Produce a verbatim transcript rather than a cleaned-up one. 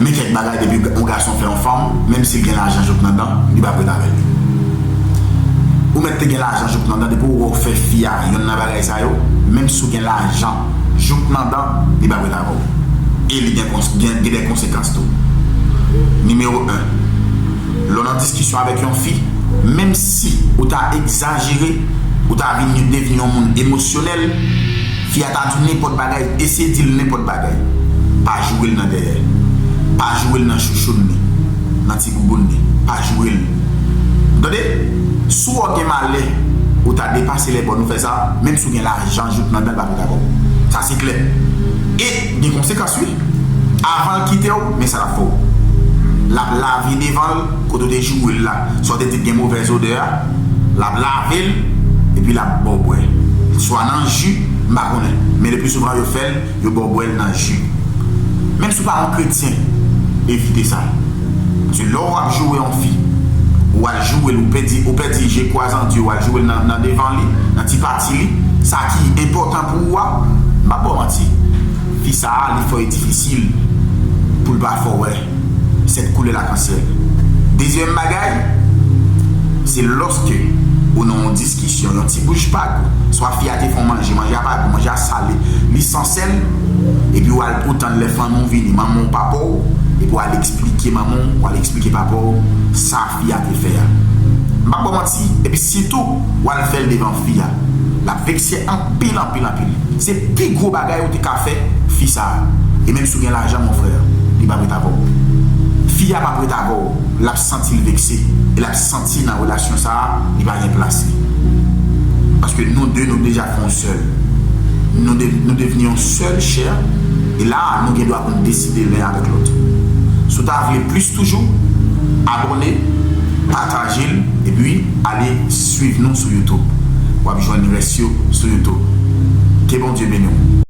Men kèk bagay, depi yon gason fè yon fanm, menm si l gen lajan jouk nan dan, li p ap ret avè l. Ou mèt te gen lajan jouk nan dan, depi w wè w fè fi a yonn nan bagay sa yo, menm si w gen lajan jouk nan dan, li p ap ret avè w. E li gen, gen, gen de konsekans tou. Nimewo en, lè w nan diskisyon avèk yon fi, menm si ou ta egzajere, ou ta vin devni yon moun emosyonèl, fi a ta di w nenpòt bagay, eseye di l nenpòt bagay. Pa joure l nan dèyè. Pa joure l nan chouchoun li, nan ti bouboun li. Pa joure l. Tande? Si w gen malè, ou ta depase lè bòn ou fè sa, menm si w gen lajan jouk nan dan, l pa pou dakò. Sa se klè. E gen konsekans, wi. Avan l kite w, men sa l ap fè w. L ap lave devan l, kote w te joure l la. Sa w te di gen movèz odè a, l ap lave l, epi l ap ba w bwè. Swa nan ji, m pa konnen. Men le pli souvan, yo fè l, yo ba w bwè l nan ji. Menm si w pa yon kretyen, evite sa. Paske lè w ap joure yon fi, ou al joure l, ou pèdi, ou pèdi je kwa zan dye, ou al joure l nan, nan devan li, nan ti pati li, sa ki enpòtan pou ou a, m p ap ba w manti. Fi sa a, li fè w difisil pou l pa fè w wè sèt koulè lakansyèl. Dezyèm bagay, se lòske ou nan yon diskisyon, yon ti bouch pa gou, swa fi a te fè w manje, manje a pa gou, manje a sale, li san sèl, epi w al pou tann lè fanmi w vini, manman w, papa w, epi w al eksplike manman w, w al eksplike papa w, sa fi a te fè a. M p ap ba w manti, epi sitou, w al fè l devan fi a. L ap vekse anpil, anpil, anpil. Se pi gwo bagay ou te ka fè fi sa a. E menm si w gen lajan, mon frè, li p ap ret avè w. Fi a p ap ret avè w. L ap santi l vekse. E l ap santi nan relasyon sa a, li pa gen plas li. Paske nou de, nou deja fè yon sèl. Nou, de, nou devni yon sèl chè. E la a, nou gen dwa pou n deside len avèk lòt. Si w ta vle plis toujou, abòne, pataje l, epi ale swiv nou sou YouTube. W ap jwenn rès yo sou YouTube. Ke Bondye beni w.